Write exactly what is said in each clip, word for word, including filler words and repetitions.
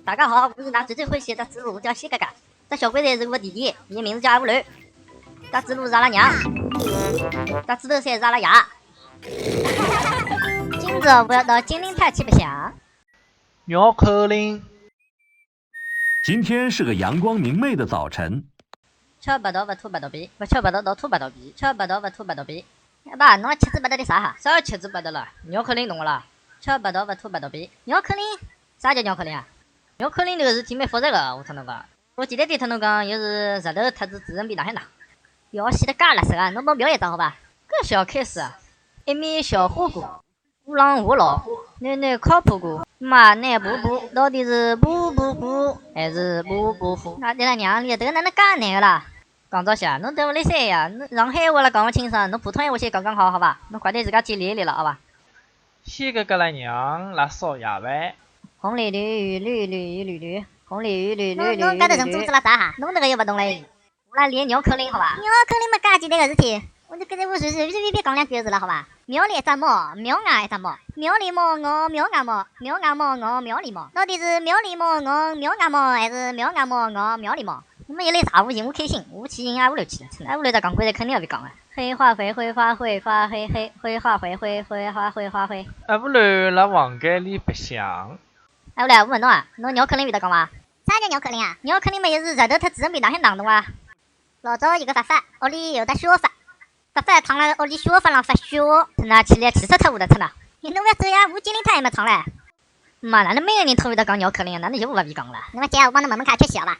大家好，我是㑚最最欢喜的猪猡，我叫西嘎嘎。搿小鬼才是我弟弟，伊名字叫阿五楼。搿猪猡是阿拉娘，搿猪头三是阿拉爷。今朝我要到金陵派去白相。绕口令。今天是个阳光明媚的早晨。吃葡萄勿吐葡萄皮，勿吃葡萄倒吐葡萄皮，吃葡萄勿吐葡萄皮。爸，侬吃仔葡萄的啥哈？啥吃仔葡萄了？绕口令懂勿啦？吃葡萄勿吐葡萄皮。绕口令？啥叫绕口令啊？绕口令迭个事体蛮复杂个，我同侬讲。我简单点同侬讲，就是石头特指主人比哪样大。要死得介垃圾啊，侬帮我表演一只好伐？搿小case啊，一面小火锅，乌浪无老虎，囡囡靠谱过，妈奶补补，到底是补补补还是补补虎？那对了娘哩，迭个哪能介难个啦？讲到下，侬对勿来三呀，侬上海话了讲勿清爽，侬普通闲话先讲讲好，好伐？侬快点自家去练一练了，好伐？ 西嘎嘎拉娘辣烧夜饭。红鲤鱼，鱼绿绿鱼绿绿，红鲤鱼绿绿绿鱼绿绿。侬侬搿搭认真做了啥哈？侬搿个又勿懂嘞。我来练绕口令好伐？绕口令么介简单个事体，我就跟着我随随随便便讲两句就是了好伐？庙里一只猫，庙外一只猫，庙里猫咬庙外猫，庙外猫咬庙里猫，到底是庙里猫咬庙外猫，还是庙外猫咬庙里猫？侬么一来啥我寻我开心，我去寻阿五楼去，阿五楼搭讲过来肯定要会讲个。 黑化肥，灰化灰，化黑黑，灰化肥灰，灰化灰，化灰。阿五楼辣房间里白相。哎，我来，我问侬啊，侬绕口令会得讲伐？啥叫绕口令啊？绕口令嘛，就是石头特指人比哪样打动啊？老早有个发发，屋里有只小发，发发躺辣屋里小发浪发烧，等下起来气煞脱我的天哪！侬勿要走呀，我精灵派也没唱嘞。妈，哪能每个人侪会得讲绕口令啊？哪能就我勿会讲了？侬勿急，我帮侬问问看，吃席好伐？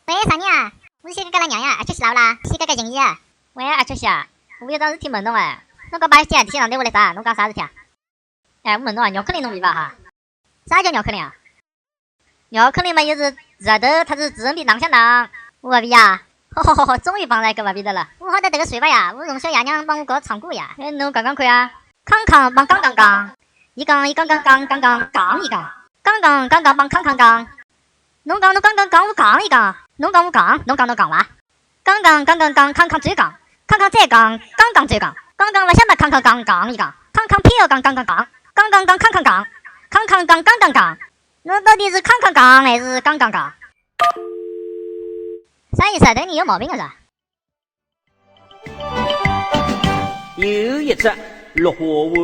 喂，啥人啊？我是西嘎嘎拉娘呀，阿吃席啦勿啦？西嘎嘎寻伊啊。喂，阿吃席啊，我有桩事体问侬哎，侬讲摆了几啊？提前上台我来啥？侬讲啥事体啊？哎，我问侬啊，绕口令侬会伐哈？啥叫绕口令啊？绕口令嘛，就是石头特指主人比哪样打，我勿会啊。吼吼吼吼，终于碰着一个勿会的了。我好得迭个水吧呀，我从小爷娘帮我搞唱过呀。哎，侬讲讲看啊。康康帮刚刚讲，伊讲伊刚刚讲刚刚讲伊讲，刚刚刚刚帮康康讲。 侬讲侬刚刚讲，我讲一讲。侬讲我讲，侬讲侬讲伐？刚刚刚刚讲，康康再讲，康康再讲，刚刚再讲，刚刚勿想么康康讲讲一讲，康康偏要讲刚刚讲，刚刚讲康康讲，康康讲刚刚讲，侬到底是康康讲还是刚刚讲？啥意思啊？迭人有毛病个是伐？ 有一只绿花碗，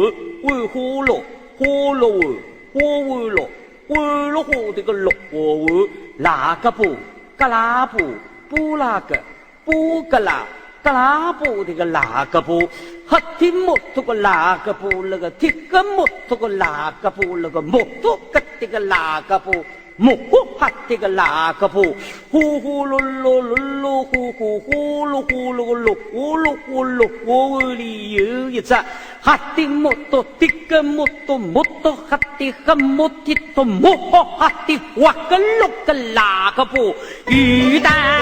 碗花绿，花绿碗，花碗绿，碗绿花迭个绿花碗，拉嘎巴，嘎拉巴，巴拉嘎，巴嘎拉，嘎拉巴迭个拉嘎巴，黑铁木头个拉嘎巴，那个铁个木头个拉嘎巴，那个木头个迭个拉嘎巴。 木火哈迭个拉嘎巴，呼呼噜噜噜噜呼呼呼噜呼噜噜呼噜呼噜呼，碗里有一只哈铁木头，铁个木头，木头哈铁黑木铁头，木火哈铁哇个噜个拉嘎巴，雨打